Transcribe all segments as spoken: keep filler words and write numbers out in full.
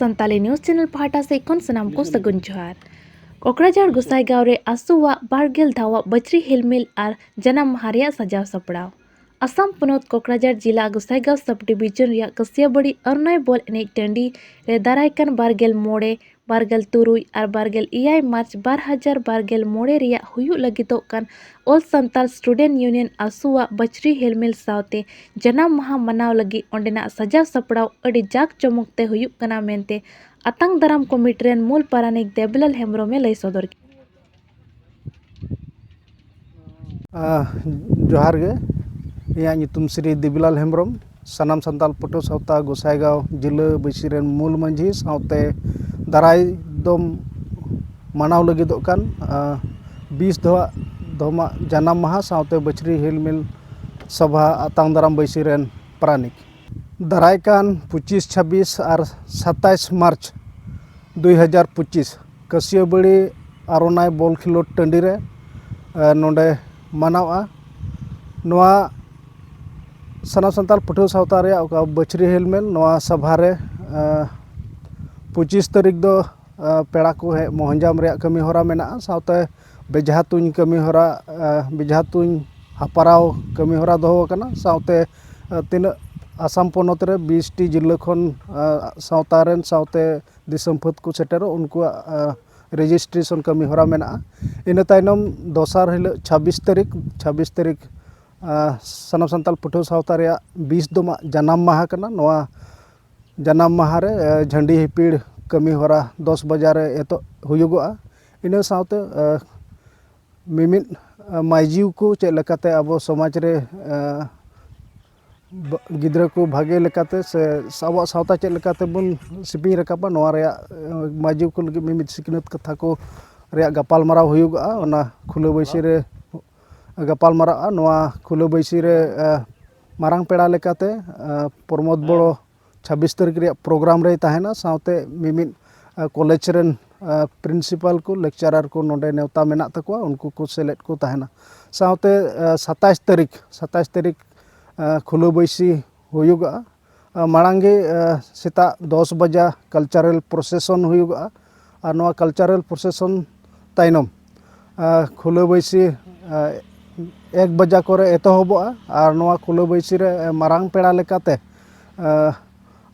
Santali news channel ᱯᱟᱦᱴᱟ ᱥᱮᱫ ᱠᱷᱚᱱ ᱥᱟᱱᱟᱢ ᱠᱚ ᱥᱟᱹᱜᱩᱱ ᱡᱚᱦᱟᱨ᱾ ᱠᱚᱠᱲᱟᱡᱟᱲ ᱜᱚᱸᱥᱟᱭᱜᱟᱸᱣ ᱨᱮ ᱟᱥᱩᱣᱟᱜ ᱵᱟᱨ ᱜᱮᱞ ᱫᱷᱟᱣᱟᱜ ᱵᱟᱹᱪᱨᱤ ᱦᱮᱞᱢᱮᱞ ᱟᱨ ᱡᱟᱱᱟᱢ ᱢᱟᱦᱟ ᱨᱮᱭᱟᱜ ᱥᱟᱡᱟᱣ ᱥᱟᱯᱲᱟᱣ᱾ ᱟᱥᱟᱢ ᱯᱚᱱᱚᱛ ᱠᱚᱠᱲᱟᱡᱟᱲ ᱡᱤᱞᱟ ᱜᱚᱸᱥᱟᱭᱜᱟᱸᱣ ᱥᱟᱵ ᱰᱤᱵᱤᱡᱚᱱ ᱨᱮᱭᱟᱜ ᱠᱟᱹᱥᱤᱭᱟᱹᱵᱟᱹᱲᱤ ᱟᱨᱱᱟᱭ ᱵᱚᱞ ᱮᱱᱮᱡ ᱴᱟᱺᱰᱤ ᱨᱮ ᱫᱟᱨᱟᱭ ᱠᱟᱱ ᱵᱟᱨ ᱜᱮᱞ ᱢᱚᱬᱮ, ᱵᱟᱨ ᱜᱮᱞ ᱛᱩᱨᱩᱭ ᱟᱨ ᱵᱟᱨ ᱜᱮᱞ ᱮᱭᱟᱭ ᱢᱟᱨᱪ ᱵᱟᱨ ᱦᱟᱡᱟᱨ ᱵᱟᱨ ᱜᱮᱞ ᱢᱚᱬᱮ ᱨᱮᱭᱟᱜ ᱦᱩᱭᱩᱜ ᱞᱟᱹᱜᱤᱫᱚᱜ ᱠᱟᱱ All Santal Student Union ᱟᱥᱩᱣᱟᱜ ᱵᱟᱹᱪᱨᱤ ᱦᱮᱞᱢᱮᱞ ᱥᱟᱶᱛᱮ ᱡᱟᱱᱟᱢ ᱢᱟᱦᱟ ᱢᱟᱱᱟᱣ ᱞᱟᱹᱜᱤᱫ ᱚᱸᱰᱮᱱᱟᱜ ᱥᱟᱡᱟᱣ ᱥᱟᱯᱲᱟᱣ ᱟᱹᱰᱤ ᱡᱟᱠ ᱡᱚᱢᱚᱠ ᱛᱮ ᱦᱩᱭᱩᱜ ᱠᱟᱱᱟ ᱢᱮᱱᱛᱮ ᱟᱛᱟᱝ ᱫᱟᱨᱟᱢ ᱠᱚᱢᱤᱴᱤ ᱨᱮᱱ ᱢᱩᱞ ᱯᱟᱨᱟᱱᱤᱠ ᱫᱮᱵᱤᱞᱟᱞ ᱦᱮᱢᱵᱨᱚᱢ ᱮ ᱞᱟᱹᱭ ᱥᱚᱫᱚᱨ ᱠᱮᱫᱟ᱾ ᱟᱦ, ᱡᱚᱦᱟᱨ ᱜᱮ᱾ ᱤᱧᱟᱹᱜ ᱧᱩᱛᱩᱢ ᱥᱨᱤ ᱫᱮᱵᱤᱞᱟᱞ ᱦᱮᱢᱵᱨᱚᱢ, ᱥᱟᱱᱟᱢ ᱥᱟᱱᱛᱟᱲ ᱯᱟᱹᱴᱷᱩᱣᱟᱹ ᱥᱟᱶᱛᱟ ᱜᱚᱸᱥᱟᱭᱜᱟᱸᱣ ᱡᱤᱞᱟᱹ ᱵᱟᱹᱭᱥᱤ ᱨᱮᱱ ᱢᱩᱞ ᱢᱟᱹᱡᱷᱤ, ᱥᱟᱶᱛᱮ ᱫᱟᱨᱟᱭ ᱫᱚᱢ ᱢᱟᱱᱟᱣ ᱞᱟᱹᱜᱤᱫᱚᱜ ᱠᱟᱱ, ᱟᱦ, ᱵᱤᱥ ᱫᱚᱦᱟᱜ ᱫᱷᱚᱢᱟᱜ ᱡᱟᱱᱟᱢ ᱢᱟᱦᱟ ᱥᱟᱶᱛᱮ ᱵᱟᱹᱪᱨᱤ ᱦᱮᱞᱢᱮᱞ ᱥᱚᱵᱷᱟ ᱟᱛᱟᱝ ᱫᱟᱨᱟᱢ ᱵᱟᱹᱭᱥᱤ ᱨᱮᱱ ᱯᱟᱨᱟᱱᱤᱠ᱾ ᱫᱟᱨᱟᱭ ᱠᱟᱱ ᱯᱚᱸᱪᱤᱥ, ᱪᱷᱟᱵᱵᱤᱥ ᱟᱨ ᱥᱟᱛᱟᱭᱤᱥ ᱢᱟᱨᱪ ᱫᱩᱭ ᱦᱟᱡᱟᱨ ᱯᱚᱸᱪᱤᱥ ᱠᱟᱹᱥᱤᱭᱟᱹᱵᱟᱹᱲᱤ ᱟᱨᱚᱱᱟᱭ ᱵᱚᱞ ᱠᱷᱮᱞᱳᱰ ᱴᱟᱺᱰᱤ ᱨᱮ, ᱮ, ᱱᱚᱰᱮ ᱢᱟᱱᱟᱣᱜᱼᱟ᱾ ᱱᱚᱣᱟ ᱥᱟᱱᱟᱢ ᱥᱟᱱᱛᱟᱲ ᱯᱟᱹᱴᱷᱩᱣᱟᱹ ᱥᱟᱶᱛᱟ ᱨᱮᱭᱟᱜ ᱚᱠᱟ ᱵᱟᱹᱪᱨᱤ ᱦᱮᱞᱢᱮᱞ, ᱱᱚᱣᱟ ᱥᱚᱵᱷᱟ ᱨᱮ, ᱮ, ᱯᱚᱸᱪᱤᱥ ᱛᱟᱹᱨᱤᱠᱷ ᱫᱚ, ᱮ, ᱯᱮᱲᱟ ᱠᱚ ᱦᱮᱡ ᱢᱚᱦᱚᱧᱡᱟᱢ ᱨᱮᱭᱟᱜ ᱠᱟᱹᱢᱤ ᱦᱚᱨᱟ ᱢᱮᱱᱟᱜᱼᱟ᱾ ᱥᱟᱶᱛᱮ ᱵᱮᱡᱷᱟ ᱛᱩᱧ ᱠᱟᱹᱢᱤ ᱦᱚᱨᱟ, ᱮ, ᱵᱮᱡᱷᱟ ᱛᱩᱧ ᱦᱟᱯᱨᱟᱣ ᱠᱟᱹᱢᱤ ᱦᱚᱨᱟ ᱫᱚᱦᱚ ᱟᱠᱟᱱᱟ᱾ ᱥᱟᱶᱛᱮ, ᱮ, ᱛᱤᱱᱟᱹᱜ ᱟᱥᱟᱢ ᱯᱚᱱᱚᱛ ᱨᱮ ᱵᱤᱥ ᱴᱤ ᱡᱤᱞᱟᱹ ᱠᱷᱚᱱ, ᱮ, ᱥᱟᱶᱛᱟ ᱨᱮᱱ ᱥᱟᱶᱛᱮ ᱫᱤᱥᱚᱢ ᱯᱷᱟᱹᱫ ᱠᱚ ᱥᱮᱴᱮᱨᱚᱜ, ᱩᱱᱠᱩᱣᱟᱜ, ᱮ, ᱨᱮᱡᱤᱥᱴᱨᱮᱥᱚᱱ ᱠᱟᱹᱢᱤ ᱦᱚᱨᱟ ᱢᱮᱱᱟᱜᱼᱟ᱾ ᱤᱱᱟᱹ ᱛᱟᱭᱱᱚᱢ ᱫᱚᱥᱟᱨ ᱦᱤᱞᱳᱜ ᱪᱷᱟᱵᱵᱤᱥ ᱛᱟᱹᱨᱤᱠᱷ, ᱪᱷᱟᱵᱵᱤᱥ ᱛᱟᱹᱨᱤᱠᱷ, ᱮ, ᱥᱟᱱᱟᱢ ᱥᱟᱱᱛᱟᱲ ᱯᱟᱹᱴᱷᱩᱣᱟᱹ ᱥᱟᱶᱛᱟ ᱨᱮᱭᱟᱜ ᱵᱤᱥ ᱫᱚᱢᱟᱜ ᱡᱟᱱᱟᱢ ᱢᱟᱦᱟ ᱠᱟᱱᱟ᱾ ᱱᱚᱣᱟ ᱡᱟᱱᱟᱢ ᱢᱟᱦᱟ ᱨᱮ, ᱮ, ᱡᱷᱟᱹᱱᱰᱤ ᱦᱤᱯᱤᱲ ᱠᱟᱹᱢᱤ ᱦᱚᱨᱟ ᱫᱚᱥ ᱵᱟᱡᱟ ᱨᱮ ᱮᱛᱚᱦᱚᱵ ᱦᱩᱭᱩᱜᱚᱜᱼᱟ᱾ ᱤᱱᱟᱹ ᱥᱟᱶᱛᱮ, ᱮ, ᱢᱤᱢᱤᱫ, ᱮ, ᱢᱟᱹᱭᱡᱩ ᱠᱚ ᱪᱮᱫ ᱞᱮᱠᱟᱛᱮ ᱟᱵᱚ ᱥᱚᱢᱟᱡᱽ ᱨᱮ, ᱮ, ᱵ-, ᱜᱤᱫᱽᱨᱟᱹ ᱠᱚ ᱵᱷᱟᱜᱮ ᱞᱮᱠᱟᱛᱮ ᱥᱮ ᱟᱵᱚᱣᱟᱜ ᱥᱟᱶᱛᱟ ᱪᱮᱫ ᱞᱮᱠᱟᱛᱮ ᱵᱚᱱ ᱥᱮᱯᱮᱧ ᱨᱟᱠᱟᱵᱟ, ᱱᱚᱣᱟ ᱨᱮᱭᱟᱜ, ᱮ, ᱢᱟᱹᱭᱡᱩ ᱠᱚ ᱞᱟᱹᱜᱤᱫ ᱢᱤᱢᱤᱫ ᱥᱤᱠᱷᱱᱟᱹᱛ ᱠᱟᱛᱷᱟ ᱠᱚ ᱨᱮᱭᱟᱜ ᱜᱟᱯᱟᱞ ᱢᱟᱨᱟᱣ ᱦᱩᱭᱩᱜᱚᱜᱼᱟ᱾ ᱚᱱᱟ ᱠᱷᱩᱞᱟᱹ ᱵᱟᱹᱭᱥᱤ ᱨᱮ ᱜᱟᱯᱟᱞ ᱢᱟᱨᱟᱜᱼᱟ᱾ ᱱᱚᱣᱟ ᱠᱷᱩᱞᱟᱹ ᱵᱟᱹᱭᱥᱤ ᱨᱮ, ᱮ, ᱢᱟᱨᱟᱝ ᱯᱮᱲᱟ ᱞᱮᱠᱟᱛᱮ, ᱮ, ᱯᱨᱚᱢᱳᱫᱽ ᱵᱚᱲᱚ ᱪᱷᱟᱵᱵᱤᱥ ᱛᱟᱹᱨᱤᱠᱷ ᱨᱮᱭᱟᱜ ᱯᱨᱳᱜᱨᱟᱢ ᱨᱮᱭ ᱛᱟᱦᱮᱱᱟ᱾ ᱥᱟᱶᱛᱮ ᱢᱤᱢᱤᱫ, ᱮ, ᱠᱚᱞᱮᱡᱽ ᱨᱮᱱ, ᱮ, ᱯᱨᱤᱱᱥᱤᱯᱟᱞ ᱠᱚ, ᱞᱮᱠᱪᱟᱨᱟᱨ ᱠᱚ ᱱᱚᱰᱮ ᱱᱮᱣᱛᱟ ᱢᱮᱱᱟᱜ ᱛᱟᱠᱚᱣᱟ, ᱩᱱᱠᱩ ᱠᱚ ᱥᱮᱞᱮᱫ ᱠᱚ ᱛᱟᱦᱮᱱᱟ᱾ ᱥᱟᱶᱛᱮ, ᱮ, ᱥᱟᱛᱟᱭᱤᱥ ᱛᱟᱹᱨᱤᱠᱷ, ᱥᱟᱛᱟᱭᱤᱥ ᱛᱟᱹᱨᱤᱠᱷ, ᱮ, ᱠᱷᱩᱞᱟᱹ ᱵᱟᱹᱭᱥᱤ ᱦᱩᱭᱩᱜᱚᱜᱼᱟ᱾ ᱢᱟᱲᱟᱝ ᱜᱮ ᱥᱮᱛᱟᱜ ᱫᱚᱥ ᱵᱟᱡᱟ ᱠᱟᱞᱪᱟᱨᱟᱞ ᱯᱨᱚᱥᱮᱥᱚᱱ ᱦᱩᱭᱩᱜᱚᱜᱼᱟ᱾ ᱟᱨ ᱱᱚᱣᱟ ᱠᱟᱞᱪᱟᱨᱟᱞ ᱯᱨᱚᱥᱮᱥᱚᱱ ᱛᱟᱭᱱᱚᱢ ᱠᱷᱩᱞᱟᱹ ᱵᱟᱹᱭᱥᱤ ᱮᱠ ᱵᱟᱡᱟ ᱠᱚᱨᱮ ᱮᱛᱚᱦᱚᱵᱚᱜᱼᱟ᱾ ᱟᱨ ᱱᱚᱣᱟ ᱠᱷᱩᱞᱟᱹ ᱵᱟᱹᱭᱥᱤ ᱨᱮ ᱢᱟᱨᱟᱝ ᱯᱮᱲᱟ ᱞᱮᱠᱟᱛᱮ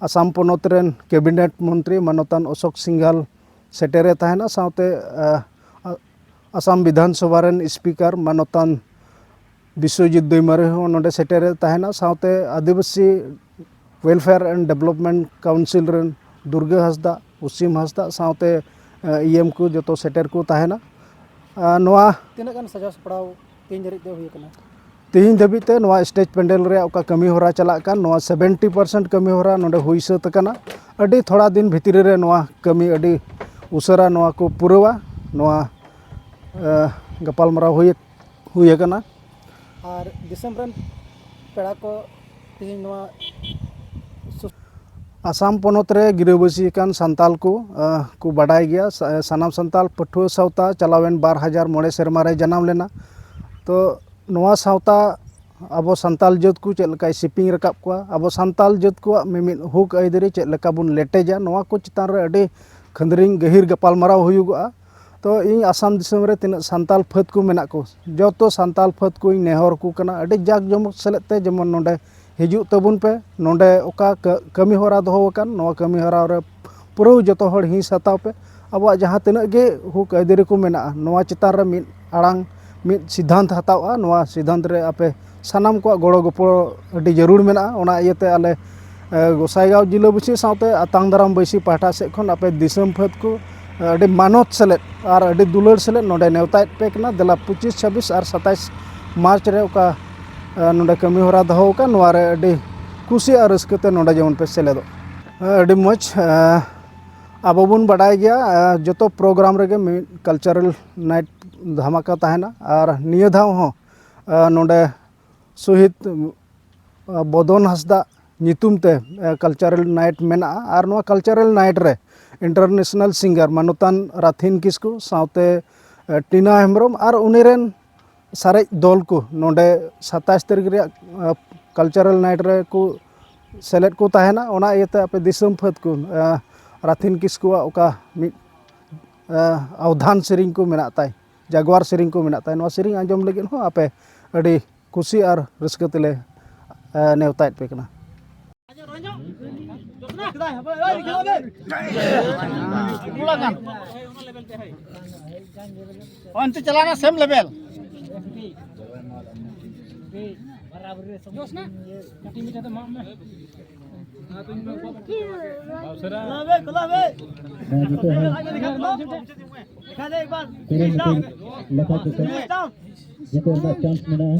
ᱟᱥᱟᱢ ᱯᱚᱱᱚᱛ ᱨᱮᱱ ᱠᱮᱵᱤᱱᱮᱴ ᱢᱚᱱᱛᱨᱤ ᱢᱟᱱᱚᱛᱟᱱ ᱚᱥᱳᱠ ᱥᱤᱝᱜᱷᱟᱞ ᱥᱮᱴᱮᱨᱮ ᱛᱟᱦᱮᱱᱟ᱾ ᱥᱟᱶᱛᱮ ᱟᱥᱟᱢ ᱵᱤᱫᱷᱟᱱ ᱥᱚᱵᱷᱟ ᱨᱮᱱ ᱥᱯᱤᱠᱟᱨ ᱢᱟᱱᱚᱛᱟᱱ ᱵᱤᱥᱣᱚᱡᱤᱛ ᱫᱟᱹᱭᱢᱟᱹᱨᱤ ᱦᱚᱸ ᱱᱚᱰᱮ ᱥᱮᱴᱮᱨᱮ ᱛᱟᱦᱮᱱᱟ᱾ ᱥᱟᱶᱛᱮ ᱟᱹᱫᱤᱵᱟᱹᱥᱤ Welfare and Development Council ᱨᱮᱱ ᱫᱩᱨᱜᱟᱹ ᱦᱟᱸᱥᱫᱟ, ᱚᱥᱤᱢ ᱦᱟᱸᱥᱫᱟ, ᱥᱟᱶᱛᱮ ᱤ ᱮᱢ ᱠᱚ ᱡᱚᱛᱚ ᱥᱮᱴᱮᱨ ᱠᱚ ᱛᱟᱦᱮᱱᱟ᱾ ᱱᱚᱣᱟ ᱛᱤᱱᱟᱹᱜ ᱜᱟᱱ ᱥᱟᱡᱟᱣ ᱥᱟᱯᱲᱟᱣ ᱛᱮᱦᱮᱧ ᱫᱷᱟᱹᱨᱤᱡ ᱛᱮ ᱦᱩᱭ ᱟᱠᱟᱱᱟ? ᱛᱮᱦᱮᱧ ᱫᱷᱟᱹᱵᱤᱡ ᱛᱮ ᱱᱚᱣᱟ ᱥᱴᱮᱡᱽ ᱯᱮᱱᱰᱮᱞ ᱨᱮᱭᱟᱜ ᱚᱠᱟ ᱠᱟᱹᱢᱤ ᱦᱚᱨᱟ ᱪᱟᱞᱟᱜ ᱠᱟᱱ, ᱱᱚᱣᱟ ᱥᱮᱵᱷᱮᱱᱴᱤ ᱯᱟᱨᱥᱮᱱᱴ ᱠᱟᱹᱢᱤ ᱦᱚᱨᱟ ᱱᱚᱰᱮ ᱦᱩᱭ ᱥᱟᱹᱛ ᱟᱠᱟᱱᱟ᱾ ᱟᱹᱰᱤ ᱛᱷᱚᱲᱟ ᱫᱤᱱ ᱵᱷᱤᱛᱨᱤ ᱨᱮ ᱱᱚᱣᱟ ᱠᱟᱹᱢᱤ ᱟᱹᱰᱤ ᱩᱥᱟᱹᱨᱟ ᱱᱚᱣᱟ ᱠᱚ ᱯᱩᱨᱟᱹᱣᱟ᱾ ᱱᱚᱣᱟ ᱜᱟᱯᱟᱞᱢᱟᱨᱟᱣ ᱦᱩᱭ ᱦᱩᱭ ᱟᱠᱟᱱᱟ᱾ ᱟᱨ ᱫᱤᱥᱚᱢ ᱨᱮᱱ ᱯᱮᱲᱟ ᱠᱚ ᱛᱮᱦᱮᱧ ᱱᱚᱣᱟ ᱥᱩ- ᱟᱥᱟᱢ ᱯᱚᱱᱚᱛ ᱨᱮ ᱜᱤᱨᱟᱹᱵᱟᱹᱥᱤ ᱟᱠᱟᱱ ᱥᱟᱱᱛᱟᱞ ᱠᱚ ᱠᱚ ᱵᱟᱰᱟᱭ ᱜᱮᱭᱟ᱾ ᱥᱟᱱᱟᱢ ᱥᱟᱱᱛᱟᱞ ᱯᱟᱹᱴᱷᱩᱣᱟᱹ ᱥᱟᱶᱛᱟ ᱪᱟᱞᱟᱣᱮᱱ ᱵᱟᱨ ᱦᱟᱡᱟᱨ ᱢᱚᱬᱮ ᱥᱮᱨᱢᱟ ᱨᱮ ᱡᱟᱱᱟᱢ ᱞᱮᱱᱟ᱾ ᱛᱚ ᱱᱚᱣᱟ ᱥᱟᱶᱛᱟ ᱟᱵᱚ ᱥᱟᱱᱛᱟᱞ ᱡᱟᱹᱛ ᱠᱚ ᱪᱮᱫ ᱞᱮᱠᱟᱭ ᱥᱤᱯᱤᱝ ᱨᱟᱠᱟᱵ ᱠᱚᱣᱟ, ᱟᱵᱚ ᱥᱟᱱᱛᱟᱞ ᱡᱟᱹᱛ ᱠᱚᱣᱟᱜ ᱢᱤᱢᱤᱫ ᱦᱚᱠ ᱟᱹᱭᱫᱟᱹᱨᱤ ᱪᱮᱫ ᱞᱮᱠᱟ ᱵᱚᱱ ᱞᱮᱴᱮᱡᱟ, ᱱᱚᱣᱟ ᱠᱚ ᱪᱮᱛᱟᱱ ᱨᱮ ᱟᱹᱰᱤ ᱠᱷᱟᱹᱱᱫᱽᱨᱤᱝ ᱜᱟᱹᱦᱤᱨ ᱜᱟᱯᱟᱞᱢᱟᱨᱟᱣ ᱦᱩᱭᱩᱜᱚᱜᱼᱟ᱾ ᱛᱚ ᱤᱧ ᱟᱥᱟᱢ ᱫᱤᱥᱚᱢ ᱨᱮ ᱛᱤᱱᱟᱹᱜ ᱥᱟᱱᱛᱟᱞ ᱯᱷᱟᱹᱫ ᱠᱚ ᱢᱮᱱᱟᱜ ᱠᱚ, ᱡᱚᱛᱚ ᱥᱟᱱᱛᱟᱞ ᱯᱷᱟᱹᱫ ᱠᱚᱧ ᱱᱮᱦᱚᱨ ᱟᱠᱚ ᱠᱟᱱᱟ, ᱟᱹᱰᱤ ᱡᱟᱠ ᱡᱚᱢᱚᱠ ᱥᱮᱞᱮᱫ ᱛᱮ ᱡᱮᱢᱚᱱ ᱱᱚᱰᱮ ᱦᱤᱡᱩᱜ ᱛᱟᱵᱚᱱ ᱯᱮ᱾ ᱱᱚᱰᱮ ᱚᱠᱟ ᱠᱟᱹᱢᱤ ᱦᱚᱨᱟ ᱫᱚᱦᱚ ᱟᱠᱟᱱ, ᱱᱚᱣᱟ ᱠᱟᱹᱢᱤ ᱦᱚᱨᱟ ᱨᱮ ᱯᱩᱨᱟᱹᱣ ᱡᱚᱛᱚ ᱦᱚᱲ ᱦᱤᱸᱥ ᱦᱟᱛᱟᱣ ᱯᱮ᱾ ᱟᱵᱚᱣᱟᱜ ᱡᱟᱦᱟᱸ ᱛᱤᱱᱟᱹᱜ ᱜᱮ ᱦᱚᱠ ᱟᱹᱭᱫᱟᱹᱨᱤ ᱠᱚ ᱢᱮᱱᱟᱜᱼᱟ, ᱱᱚᱣᱟ ᱪᱮᱛᱟᱱ ᱨᱮ ᱢᱤᱫ ᱟᱲᱟᱝ, ᱢᱤᱫ ᱥᱤᱫᱷᱟᱱᱛ ᱦᱟᱛᱟᱣᱼᱟ᱾ ᱱᱚᱣᱟ ᱥᱤᱫᱷᱟᱱᱛ ᱨᱮ ᱟᱯᱮ ᱥᱟᱱᱟᱢ ᱠᱚᱣᱟᱜ ᱜᱚᱲᱚ ᱜᱚᱯᱚᱲᱚ ᱟᱹᱰᱤ ᱡᱟᱹᱨᱩᱲ ᱢᱮᱱᱟᱜᱼᱟ᱾ ᱚᱱᱟ ᱤᱭᱟᱹᱛᱮ ᱟᱞᱮ ᱜᱚᱸᱥᱟᱭᱜᱟᱶ ᱡᱤᱞᱟᱹᱵᱟᱹᱥᱤ ᱥᱟᱶᱛᱮ ᱟᱛᱟᱝ ᱫᱟᱨᱟᱢ ᱵᱟᱹᱭᱥᱤ ᱯᱟᱦᱴᱟ ᱥᱮᱫ ᱠᱷᱚᱱ ᱟᱯᱮ ᱫᱤᱥᱚᱢ ᱯᱷᱟᱹᱫ ᱠᱚ ᱟᱹᱰᱤ ᱢᱟᱱᱚᱛ ᱥᱮᱞᱮᱫ ᱟᱨ ᱟᱹᱰᱤ ᱫᱩᱞᱟᱹᱲ ᱥᱮᱞᱮᱫ ᱱᱚᱰᱮ ᱱᱮᱣᱛᱟᱭᱮᱫ ᱯᱮ ᱠᱟᱱᱟ᱾ ᱫᱮᱞᱟ ᱯᱚᱸᱪᱤᱥ, ᱪᱷᱟᱵᱵᱤᱥ ᱟᱨ ᱥᱟᱛᱟᱭᱤᱥ ᱢᱟᱨᱪ ᱨᱮ ᱚᱠᱟ ᱱᱚᱰᱮ ᱠᱟᱹᱢᱤ ᱦᱚᱨᱟ ᱫᱚᱦᱚ ᱟᱠᱟᱱ, ᱱᱚᱣᱟ ᱨᱮ ᱟᱹᱰᱤ ᱠᱩᱥᱤ ᱟᱨ ᱨᱟᱹᱥᱠᱟᱹ ᱛᱮ ᱱᱚᱰᱮ ᱡᱮᱢᱚᱱ ᱯᱮ ᱥᱮᱞᱮᱫᱚᱜ᱾ ᱟᱹᱰᱤ ᱢᱚᱡᱽ᱾ ᱟᱵᱚ ᱵᱚᱱ ᱵᱟᱰᱟᱭ ᱜᱮᱭᱟ, ᱡᱚᱛᱚ ᱯᱨᱳᱜᱨᱟᱢ ᱨᱮᱜᱮ ᱢᱤᱫ ᱠᱟᱞᱪᱟᱨᱟᱞ ᱱᱟᱭᱤᱴ ᱫᱷᱟᱢᱟᱠᱟ ᱛᱟᱦᱮᱱᱟ᱾ ᱟᱨ ᱱᱤᱭᱟᱹ ᱫᱷᱟᱣ ᱦᱚᱸ ᱱᱚᱰᱮ ᱥᱚᱦᱤᱫ ᱵᱚᱫᱚᱱ ᱦᱟᱸᱥᱫᱟ ᱧᱩᱛᱩᱢ ᱛᱮ ᱠᱟᱞᱪᱟᱨᱟᱞ ᱱᱟᱭᱤᱴ ᱢᱮᱱᱟᱜᱼᱟ᱾ ᱟᱨ ᱱᱚᱣᱟ ᱠᱟᱞᱪᱟᱨᱟᱞ ᱱᱟᱭᱤᱴ ᱨᱮ ᱤᱱᱴᱟᱨᱱᱮᱥᱱᱟᱞ ᱥᱤᱝᱜᱟᱨ ᱢᱟᱱᱚᱛᱟᱱ ᱨᱟᱛᱷᱤᱱ ᱠᱤᱥᱠᱩ ᱥᱟᱶᱛᱮ ᱴᱤᱱᱟ ᱦᱮᱢᱵᱨᱚᱢ ᱟᱨ ᱩᱱᱤ ᱨᱮᱱ ᱥᱟᱨᱮᱡ ᱫᱚᱞ ᱠᱚ ᱱᱚᱰᱮ ᱥᱟᱛᱟᱭᱤᱥ ᱛᱟᱹᱨᱤᱠᱷ ᱨᱮᱭᱟᱜ ᱠᱟᱞᱪᱟᱨᱟᱞ ᱱᱟᱭᱤᱴ ᱨᱮᱠᱚ ᱥᱮᱞᱮᱫ ᱠᱚ ᱛᱟᱦᱮᱱᱟ᱾ ᱚᱱᱟ ᱤᱭᱟᱹᱛᱮ ᱟᱯᱮ ᱫᱤᱥᱚᱢ ᱯᱷᱟᱹᱫ ᱠᱚ, ᱟᱸ, ᱨᱟᱛᱷᱤᱱ ᱠᱤᱥᱠᱩᱣᱟᱜ ᱚᱠᱟ ᱢᱤᱫ, ᱟᱸ, ᱟᱣᱫᱷᱟᱱ ᱥᱮᱨᱮᱧ ᱠᱚ ᱢᱮᱱᱟᱜ ᱛᱟᱭ, ᱡᱟᱜᱽᱣᱟᱨ ᱥᱮᱨᱮᱧ ᱠᱚ ᱢᱮᱱᱟᱜ ᱛᱟᱭ, ᱱᱚᱣᱟ ᱥᱮᱨᱮᱧ ᱟᱸᱡᱚᱢ ᱞᱟᱹᱜᱤᱫ ᱦᱚᱸ ᱟᱯᱮ ᱟᱹᱰᱤ ᱠᱩᱥᱤ ᱟᱨ ᱨᱟᱹᱥᱠᱟᱹ ᱛᱮᱞᱮ, ᱟᱸ, ᱱᱮᱣᱛᱟᱭᱮᱫ ᱯᱮ ᱠᱟᱱᱟ᱾ ᱚᱱᱛᱮ ᱪᱟᱞᱟᱣᱱᱟ ᱥᱮᱢ ᱞᱮᱵᱮᱞ᱾ ᱦᱮᱸ, ᱱᱤᱛᱚᱜ ᱦᱚᱸ ᱠᱩᱨᱩᱢᱩᱴᱩ ᱞᱮᱠᱷᱟ ᱛᱮᱫᱚ ᱡᱚᱛᱚ ᱨᱮᱱᱟᱜ ᱪᱟᱱᱥ ᱢᱮᱱᱟᱜᱼᱟ᱾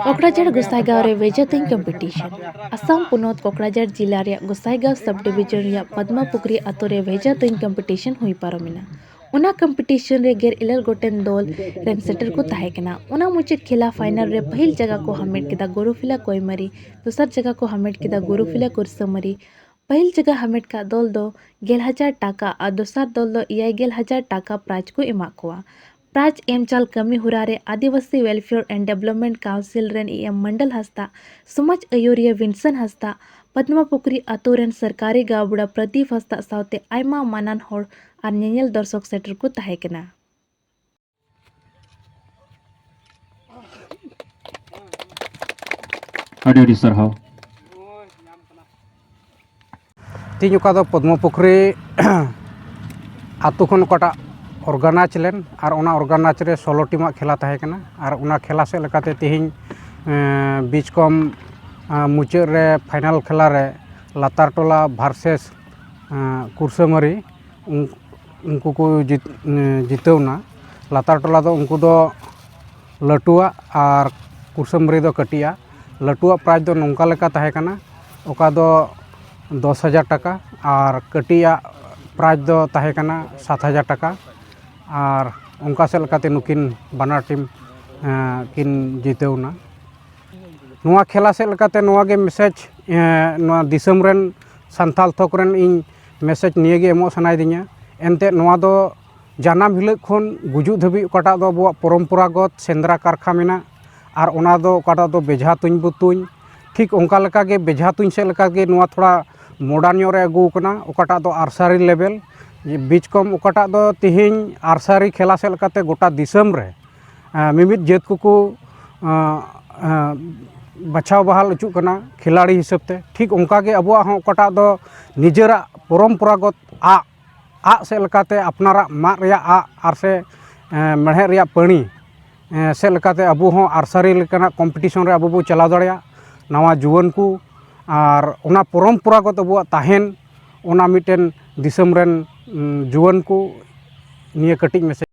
ᱠᱚᱠᱲᱟᱡᱷᱟᱲ ᱜᱚᱸᱥᱟᱭᱜᱟᱸᱣ ᱨᱮ ᱵᱷᱮᱡᱟ ᱛᱩᱧ ᱠᱚᱢᱯᱤᱴᱤᱥᱚᱱ᱾ ᱟᱥᱟᱢ ᱯᱚᱱᱚᱛ ᱠᱚᱠᱲᱟᱡᱷᱟᱲ ᱡᱤᱞᱟ ᱨᱮᱭᱟᱜ ᱜᱚᱸᱥᱟᱭᱜᱟᱸᱣ ᱥᱟᱵ ᱰᱤᱵᱤᱡᱚᱱ ᱨᱮᱭᱟᱜ ᱯᱚᱫᱽᱢᱟᱯᱩᱠᱷᱨᱤ ᱟᱛᱳ ᱨᱮ ᱵᱷᱮᱡᱟ ᱛᱩᱧ ᱠᱚᱢᱯᱤᱴᱤᱥᱚᱱ ᱦᱩᱭ ᱯᱟᱨᱚᱢᱮᱱᱟ᱾ ᱚᱱᱟ ᱠᱚᱢᱯᱤᱴᱤᱥᱚᱱ ᱨᱮ ᱜᱮᱞ ᱤᱨᱟᱹᱞ ᱜᱚᱴᱮᱱ ᱫᱚᱞ ᱨᱮᱱ ᱥᱮᱴᱮᱨ ᱠᱚ ᱛᱟᱦᱮᱸ ᱠᱟᱱᱟ᱾ ᱚᱱᱟ ᱢᱩᱪᱟᱹᱫ ᱠᱷᱮᱞᱟ ᱯᱷᱟᱭᱱᱟᱞ ᱨᱮ ᱯᱟᱹᱦᱤᱞ ᱡᱟᱭᱜᱟ ᱠᱚ ᱦᱟᱢᱮᱴ ᱠᱮᱫᱟ ᱜᱳᱨᱚᱯᱷᱤᱞᱟ ᱠᱚᱭᱢᱟᱨᱤ, ᱫᱚᱥᱟᱨ ᱡᱟᱭᱜᱟ ᱠᱚ ᱦᱟᱢᱮᱴ ᱠᱮᱫᱟ ᱜᱳᱨᱚᱯᱷᱤᱞᱟ ᱠᱩᱨᱥᱟᱢᱟᱨᱤ᱾ ᱯᱟᱹᱦᱤᱞ ᱡᱟᱭᱜᱟ ᱦᱟᱢᱮᱴ ᱠᱟᱜ ᱫᱚᱞ ᱫᱚ ᱜᱮᱞ ᱦᱟᱡᱟᱨ ᱴᱟᱠᱟ ᱟᱨ ᱫᱚᱥᱟᱨ ᱫᱚᱞ ᱫᱚ ᱮᱭᱟᱭ ᱜᱮᱞ ᱦᱟᱡᱟᱨ ᱴᱟᱠᱟ ᱯᱨᱟᱭᱤᱡᱽ ᱠᱚ ᱮᱢᱟᱜ ᱠᱚᱣᱟ᱾ ᱯᱨᱟᱭᱤᱡᱽ ᱮᱢ ᱪᱟᱞ ᱠᱟᱹᱢᱤ ᱦᱚᱨᱟ ᱨᱮ ᱟᱹᱫᱤᱵᱟᱹᱥᱤ Welfare and Development Council ᱨᱮᱱ ᱤ ᱮᱢ ᱢᱚᱱᱰᱚᱞ ᱦᱟᱸᱥᱫᱟ, ᱥᱚᱢᱟᱡᱽ ᱟᱹᱭᱩᱨᱤᱭᱟᱹ ᱵᱤᱱᱥᱮᱱ ᱦᱟᱸᱥᱫᱟ, ᱯᱚᱫᱽᱢᱟ ᱯᱩᱠᱷᱨᱤ ᱟᱛᱳ ᱨᱮᱱ ᱥᱚᱨᱠᱟᱨᱤ ᱜᱟᱶᱵᱲᱟ ᱯᱨᱚᱫᱤᱯ ᱦᱟᱸᱥᱫᱟ ᱥᱟᱶᱛᱮ ᱟᱭᱢᱟ ᱢᱟᱱᱟᱱ ᱦᱚᱲ ᱟᱨ ᱧᱮᱧᱮᱞ ᱫᱚᱨᱥᱚᱠ ᱥᱮᱴᱮᱨ ᱠᱚ ᱛᱟᱦᱮᱸ ᱠᱟᱱᱟ᱾ ᱟᱹᱰᱤ ᱟᱹᱰᱤ ᱥᱟᱨᱦᱟᱣ᱾ ᱛᱮᱦᱮᱧ ᱚᱠᱟ ᱫᱚ ᱯᱚᱫᱽᱢᱚ ᱯᱩᱠᱷᱨᱤ ᱟᱛᱳ ᱠᱷᱚᱱ ᱚᱠᱟᱴᱟᱜ ᱚᱨᱜᱟᱱᱟᱭᱤᱡᱽ ᱞᱮᱱ, ᱟᱨ ᱚᱱᱟ ᱚᱨᱜᱟᱱᱟᱭᱤᱡᱽ ᱨᱮ ᱥᱳᱞᱳ ᱴᱤᱢᱟᱜ ᱠᱷᱮᱞᱟ ᱛᱟᱦᱮᱸ ᱠᱟᱱᱟ᱾ ᱟᱨ ᱚᱱᱟ ᱠᱷᱮᱞᱟ ᱥᱮᱫ ᱞᱮᱠᱟᱛᱮ ᱛᱮᱦᱮᱧ, ᱮᱸ, ᱵᱤᱪ ᱠᱚᱢ, ᱮᱸ, ᱢᱩᱪᱟᱹᱫ ᱨᱮ ᱯᱷᱟᱭᱱᱟᱞ ᱠᱷᱮᱞᱟ ᱨᱮ ᱞᱟᱛᱟᱨ ᱴᱚᱞᱟ ᱵᱷᱟᱨᱥᱮᱥ, ᱮᱸ, ᱠᱩᱨᱥᱟᱹᱢᱟᱹᱨᱤ, ᱩᱱ-, ᱩᱱᱠᱩ ᱠᱚ ᱡᱤᱛ-, ᱮᱸ, ᱡᱤᱛᱟᱹᱣ ᱮᱱᱟ᱾ ᱞᱟᱛᱟᱨ ᱴᱚᱞᱟ ᱫᱚ ᱩᱱᱠᱩ ᱫᱚ ᱞᱟᱹᱴᱩᱣᱟᱜ ᱟᱨ ᱠᱩᱥᱟᱹᱢᱵᱟᱹᱨᱤ ᱫᱚ ᱠᱟᱹᱴᱤᱡᱟᱜ᱾ ᱞᱟᱹᱴᱩᱣᱟᱜ ᱯᱨᱟᱭᱤᱡᱽ ᱫᱚ ᱱᱚᱝᱠᱟ ᱞᱮᱠᱟ ᱛᱟᱦᱮᱸ ᱠᱟᱱᱟ, ᱚᱠᱟ ᱫᱚ ᱫᱚᱥ ᱦᱟᱡᱟᱨ ᱴᱟᱠᱟ ᱟᱨ ᱠᱟᱹᱴᱤᱡᱟᱜ ᱯᱨᱟᱭᱤᱡᱽ ᱫᱚ ᱛᱟᱦᱮᱸ ᱠᱟᱱᱟ ᱥᱟᱛ ᱦᱟᱡᱟᱨ ᱴᱟᱠᱟ᱾ ᱟᱨ ᱚᱱᱠᱟ ᱥᱮᱫ ᱞᱮᱠᱟᱛᱮ ᱱᱩᱠᱤᱱ ᱵᱟᱱᱟᱨ ᱴᱤᱢ, ᱮᱸ, ᱠᱤᱱ ᱡᱤᱛᱟᱹᱣ ᱮᱱᱟ᱾ ᱱᱚᱣᱟ ᱠᱷᱮᱞᱟ ᱥᱮᱫ ᱞᱮᱠᱟᱛᱮ ᱱᱚᱣᱟ ᱜᱮ ᱢᱮᱥᱮᱡᱽ, ᱮᱸ, ᱱᱚᱣᱟ ᱫᱤᱥᱚᱢ ᱨᱮᱱ ᱥᱟᱱᱛᱟᱲ ᱛᱷᱚᱠ ᱨᱮᱱ ᱤᱧ ᱢᱮᱥᱮᱡᱽ ᱱᱤᱭᱟᱹ ᱜᱮ ᱮᱢᱚᱜ ᱥᱟᱱᱟᱭᱮᱫᱤᱧᱟ, ᱮᱱᱛᱮᱫ ᱱᱚᱣᱟ ᱫᱚ ᱡᱟᱱᱟᱢ ᱦᱤᱞᱳᱜ ᱠᱷᱚᱱ ᱜᱩᱡᱩᱜ ᱫᱷᱟᱹᱵᱤᱡ ᱚᱠᱟᱴᱟᱜ ᱫᱚ ᱟᱵᱚᱣᱟᱜ ᱯᱚᱨᱚᱢᱯᱚᱨᱟᱜᱚᱛ ᱥᱮᱸᱫᱽᱨᱟ ᱠᱟᱨᱠᱷᱟ ᱢᱮᱱᱟᱜ, ᱟᱨ ᱚᱱᱟ ᱫᱚ ᱚᱠᱟᱴᱟᱜ ᱫᱚ ᱵᱮᱡᱷᱟ ᱛᱩᱧ ᱵᱚ ᱛᱩᱧ, ᱴᱷᱤᱠ ᱚᱱᱠᱟ ᱞᱮᱠᱟ ᱜᱮ ᱵᱮᱡᱷᱟ ᱛᱩᱧ ᱥᱮᱫ ᱞᱮᱠᱟ ᱜᱮ ᱱᱚᱣᱟ ᱛᱷᱚᱲᱟ modern ᱧᱚᱜ ᱨᱮ ᱟᱹᱜᱩ ᱟᱠᱟᱱᱟ, ᱚᱠᱟᱴᱟᱜ ᱫᱚ archery level, ᱵᱤᱪ ᱠᱚᱢ ᱚᱠᱟᱴᱟᱜ ᱫᱚ ᱛᱮᱦᱮᱧ archery ᱠᱷᱮᱞᱟ ᱥᱮᱫ ᱞᱮᱠᱟᱛᱮ ᱜᱚᱴᱟ ᱫᱤᱥᱚᱢ ᱨᱮ, ᱮᱸ, ᱢᱤᱢᱤᱫ ᱡᱟᱹᱛ ᱠᱚᱠᱚ, ᱮᱸ, ᱮᱸ, ᱵᱟᱪᱷᱟᱣ ᱵᱟᱦᱟᱞ ᱦᱚᱪᱚᱜ ᱠᱟᱱᱟ ᱠᱷᱤᱞᱟᱲᱤ ᱦᱤᱥᱟᱹᱵ ᱛᱮ᱾ ᱴᱷᱤᱠ ᱚᱱᱠᱟ ᱜᱮ ᱟᱵᱚᱣᱟᱜ ᱦᱚᱸ ᱚᱠᱟᱴᱟᱜ ᱫᱚ ᱱᱤᱡᱮᱨᱟᱜ ᱯᱚᱨᱚᱢᱯᱚᱨᱟᱜᱚᱛ ᱟᱜ, ᱟᱜ ᱥᱮᱫ ᱞᱮᱠᱟᱛᱮ ᱟᱯᱱᱟᱨᱟᱜ ᱢᱟᱫ ᱨᱮᱭᱟᱜ ᱟᱜ ᱟᱨ ᱥᱮ, ᱮᱸ, ᱢᱮᱬᱦᱮᱫ ᱨᱮᱭᱟᱜ ᱯᱟᱹᱬᱤ, ᱮᱸ, ᱥᱮᱫ ᱞᱮᱠᱟᱛᱮ ᱟᱵᱚ ᱦᱚᱸ archery ᱞᱮᱠᱟᱱᱟᱜ competition ᱨᱮ ᱟᱵᱚ ᱵᱚ ᱪᱟᱞᱟᱣ ᱫᱟᱲᱮᱭᱟᱜ, ᱱᱟᱣᱟ ᱡᱩᱣᱟᱹᱱ ᱠᱚ ᱟᱨ ᱚᱱᱟ ᱯᱚᱨᱚᱢᱯᱚᱨᱟᱜᱚᱛ ᱟᱵᱚᱣᱟᱜ ᱛᱟᱦᱮᱱ, ᱚᱱᱟ ᱢᱤᱫᱴᱮᱱ ᱫᱤᱥᱚᱢ ᱨᱮᱱ, ᱩᱸ, ᱡᱩᱣᱟᱹᱱ ᱠᱚ ᱱᱤᱭᱟᱹ ᱠᱟᱹᱴᱤᱡ message᱾